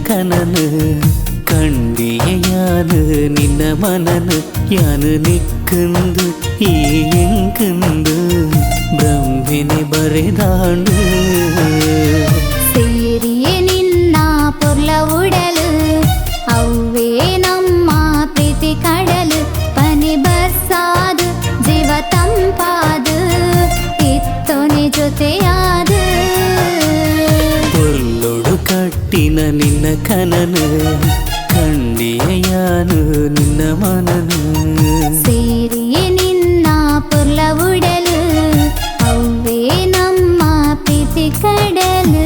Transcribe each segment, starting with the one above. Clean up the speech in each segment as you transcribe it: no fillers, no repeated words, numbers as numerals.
ಕನನು ಕಂಡಿಯ ಯಾನು ನಿನ್ನ ಮನನು ಯಾನು ನಿಕ್ಕಂದು ಈ ಎಂಕಂದು ಬ್ರಹ್ಮಿನಿ ಬರೆದಾಂಡು ಸೇರಿಯೇ ನಿನ್ನ ಪೊರ್ಲ ಉಡಲು ಅವ್ವೇ ನಮ್ಮ ಪ್ರೀತಿ ಕಡಲು ಪನಿ ಬರ್ಸಾದು ಜೀವ ತಂಪಾದು ಇತ್ತೊನೆ ಜೊತೆಯಾದು ಪೊರ್ಲೊಡು ಕಟ್ಟಿನ ನಿನ್ನ ಕನನು ಕಂಡಿಯ ಯಾನು ನಿನ್ನ ಮನನು ಸೇರಿಯೇ ನಿನ್ನ ಪೊರ್ಲ ಉಡಲು ಅವ್ವೇ ನಮ್ಮ ಪ್ರೀತಿ ಕಡಲು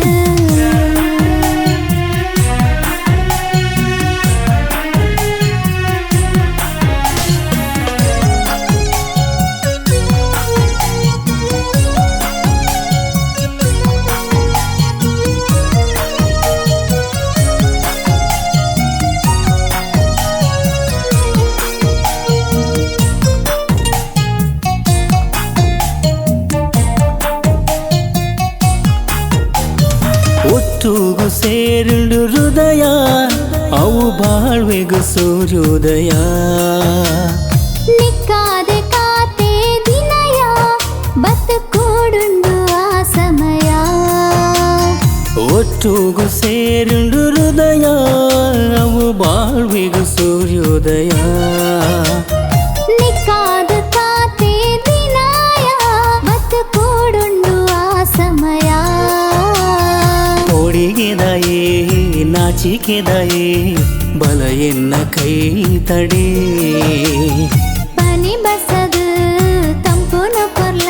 ಒಟ್ಟುಗು ಸೇರುಂಡು ಹೃದಯ ಅವು ಬಾಳ್ವೆಗು ಸೂರ್ಯೋದಯ ನಿಕ್ಕಾದೆ ಕಾತೆ ದಿನಯ ಬತ್ತು ಕೂಡುಂಡು ಆ ಸಮಯ ಒಟ್ಟುಗು ಸೇರುಂಡು ಹೃದಯ ಅವು ಬಾಳ್ವೆಗು ಸೂರ್ಯೋದಯ ನಿಕ್ಕಾದ ಕಾತೆ ದಿನಯ ಬತ್ತು ಕೂಡುಂಡು ಆ ಸಮಯ ಹೊಡಿಗೆದಾಯೇ ನಾಚಿಕೆದಾಯೇ ಬಲ ಎನ್ನ ಕೈ ತಡೆ ಪನಿ ಬಸದು ತಂಪುನ ಕೊರ್ಲ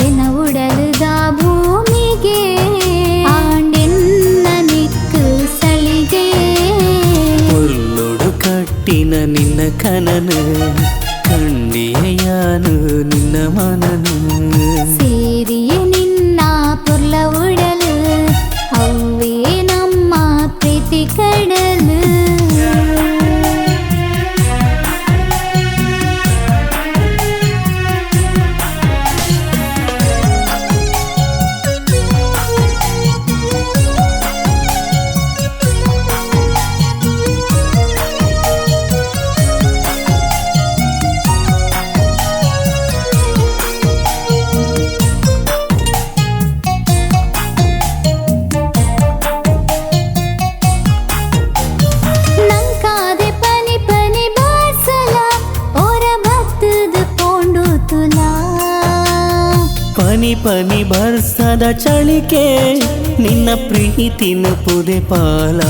ಎನ್ನ ಉಡಲುದ ಭೂಮಿಗೆ ಆಂಡೆನ್ನ ನಿಕ್ಕು ಸಳಿಗೆ ಪೊರ್ಲೊಡು ಕಟ್ಟಿನ ನಿನ್ನ ಕನನು ಕಂಡಿಯ ಯಾನು ನಿನ್ನ ಮನನು ಸೇರಿಯೇ ನಿನ್ನ ಪೊರ್ಲ ಉಡಲು ಅವ್ವೇ ನಮ್ಮ ಪ್ರೀತಿ ಕಡಲು ನಂಕಾದೆ ಪನಿ ಪನಿ ಬಾರ್ಸಲ ಓರ ಭಕ್ತದ ಪೋಂಡು ತುಲಾ ಪನಿ ಪನಿ ಬರ್ಸದ ಚಳಿಕೆ ನಿನ್ನ ಪ್ರೀತಿನ ಪುದೆ ಪಾಲ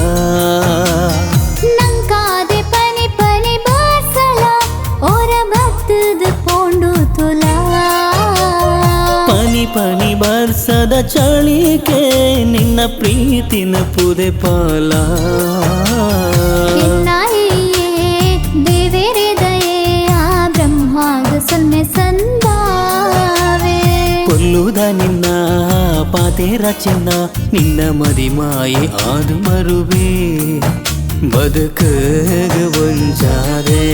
ನಂಕಾದೆ ಪನಿ ಪನಿ ಬಾರ್ಸಲ ಓರ ಭಕ್ತದ ಪೋಂಡು ತುಲಾ ಪನಿ ಪನಿ ಬರ್ಸದ ಚಳಿಕೆ ನಿನ್ನ ಪ್ರೀತಿನ ಪುದೆ ಪಾಲ ಎನ್ನಾಯಿಯೇ ದೇವೇರೆ ದಯೆ ಆ ಬ್ರಹ್ಮಾಗ ಸೊನ್ನೆ ಸಂದಾವೆ ಕೊಲ್ಲುದ ನಿನ್ನ ಪಾತೇರ ಚಿನ್ನ ನಿನ್ನ ಮದಿಮಾಯಿ ಆದು ಮರುವೆ ಬದುಕ ಒಂಜಾದೆ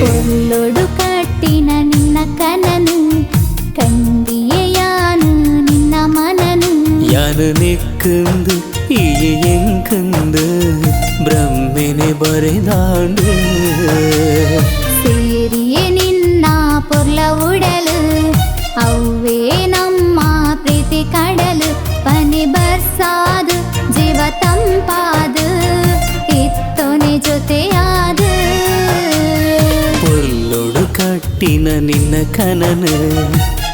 ಪೊಲ್ಲೊಡು ಕಟ್ಟಿನ ನಿನ್ನ ಕನನು ಕಂಡಿಯೇ ಯಾನು ನಿನ್ನ ಮನನು ಯಾನು ನಿಕ್ಕಂದು ಈ ಎಂಕಂದು ಬ್ರಹ್ಮೆನೆ ಬರೆದಾಂಡು ಸೇರಿಯೇ ನಿನ್ನ ಪೊರ್ಲ ಉಡಲು ಅವ್ವೇ ನಮ್ಮ ಪ್ರೀತಿ ಕಡಲು ಪನಿ ಬರ್ಸಾದು ಜೀವ ತಂಪಾದು ಇತ್ತೊನೆ ಜೊತೆಯಾದು ಪೊರ್ಲೊಡು ಕಟ್ಟಿನ ನಿನ್ನ ಕನನು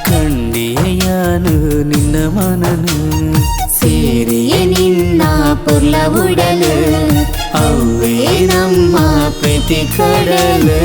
ಕಂಡಿಯ ಯಾನು ನಿನ್ನ ಮನನು ಸೇರಿಯೇ ನಿನ್ನ ಪೊರ್ಲ ಉಡಲು ಅವ್ವೇ ನಮ್ಮ ಪ್ರೀತಿ ಕಡಲು.